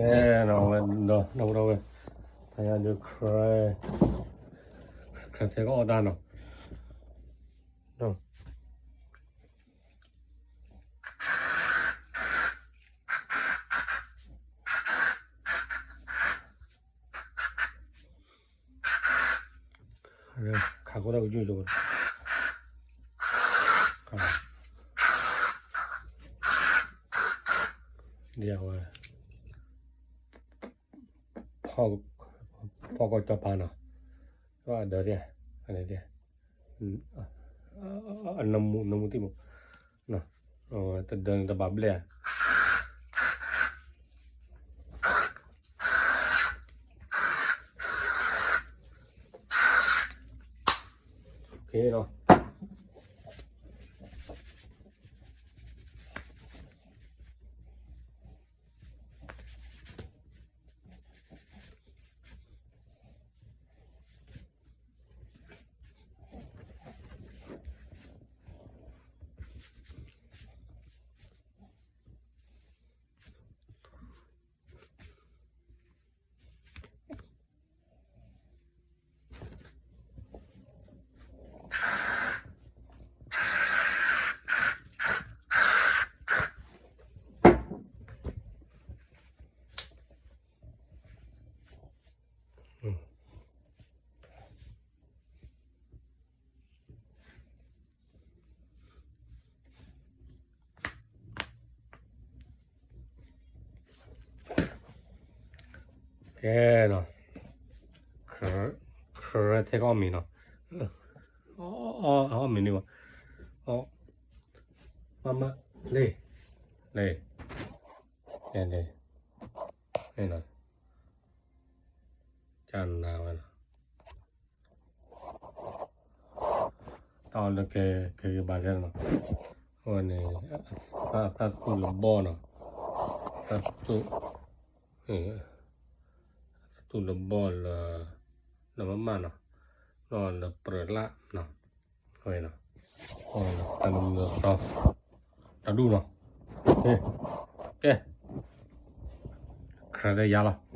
အဲ နီၤဝဲဒီး နီၤဝဲဒီးဝဲ တၢ်ယါဒုး ခရ ခရထဲကအီၣ်တၢ်နီၤ ခးခိၣ်တၢ်ကယူၢ်ကီၤ ဒ်အဝဲ ဖီၣ်ကီၢ်ကၠီၤပၤနီၤ အဒၢးဒ် အန့ၣ်ဒ် အနမူ နမူတံၢ်မူ တဒၢးန့ၣ်တဘၣ်ဘျဲၣ်ဧါ နီၤ ကဲနီၤ ခရထဲကအီၣ်မ့ၤနီၤ အီၣ်မ့ၤန့ၣ်ဘၣ် မမ လ့ လ့ လ့ လ့နီၤ ကနၤဝဲနီၤ တၢ်အီၣ်လၢကဲ ကဲက့ၤဘၣ်လဲၣ်နီၤ အဝဲန့ၣ် အသၣ်သူၣ်လၢဘီၣ်နီၤ သၣ်သူၣ် သၣ်သူၣ်လၢဘီၣ်လၢ လၢမမၢ်နီၤ လၢလၢပြၢးလၢ်နီၤ အဝဲနီၤ တၢ်လၢမုၢ်လၢစီ တၢ်ဒူၣ်နီၤ ကဲ ခရၢ်လၢယါလီၤ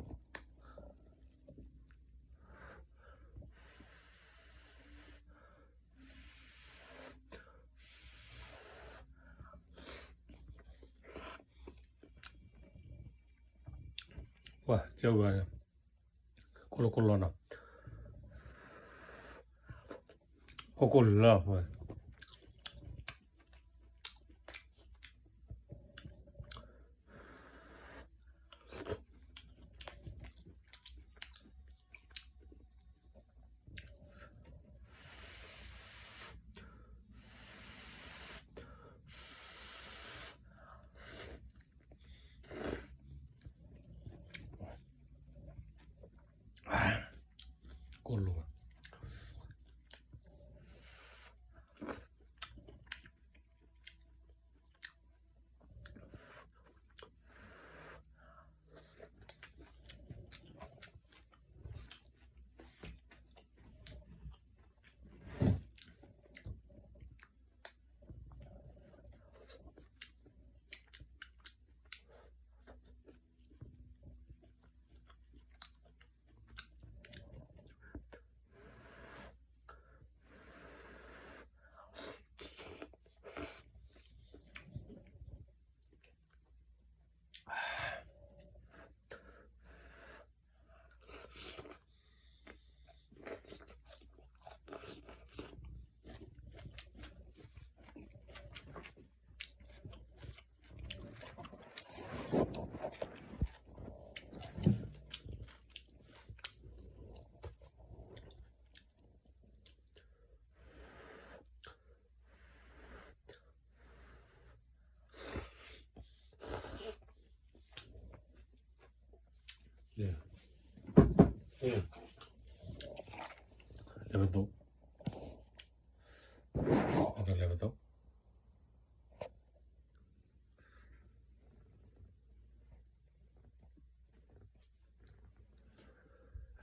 ဝါ ကဲဝဲ ကိၢ်လီၤကိၢ်လီၤနီၤ ကိၢ်ကိၢ်လၢဝဲ ကိၢ်လိၤ လဲၤပသိး, လဲၤပသိး,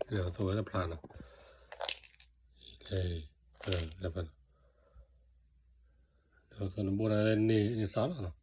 လဲၤပသိးဝဲတဖျါနီၤ, လဲၤ, လဲၤပသိးနဘိၣ်ဒၣ်န့ၣ် န့ၣ်စးလီၤနီၤ.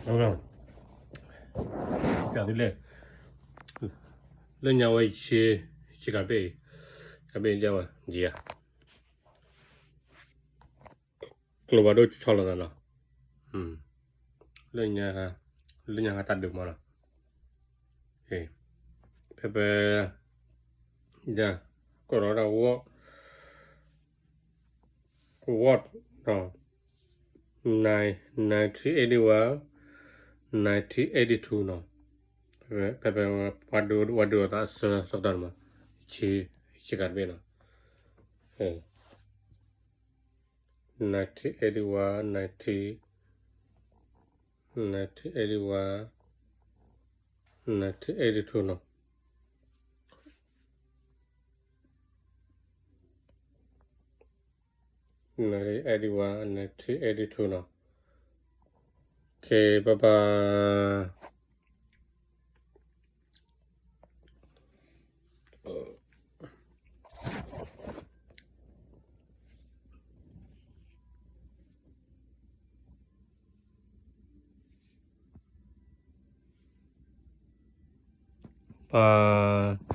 ပျးသုလၢ လၢညါဝဲယဆ့ ယဆ့ကၤဘ့ၣ်အံၤ ကဘ့ၣ်ဒ်ဝဲ ယံၤဧါ ကျိဘၣ်ဒိၣ်ဆီလီၤသးနီၤ လၢညါ လၢညါဟးတၢ်ဒုးမးနီၤ ဖဲဖဲ ယ ကိးလီၤဒၣ် what what နီၤ nine nineteen eighty one nineteen eighty two နီၤ ဖဲဖဲ ပှၤဒုးအသးအဆၢစီတၢ်န့ၣ်မး ဆ့ ဆ့ကၤတဘ့ၣ်နီၤ nineteen eighty one nineteen nineteen eighty one nineteen eighty two နီၤ nineteen eighty one nineteen eighty two နီၤ okay bye bye ပ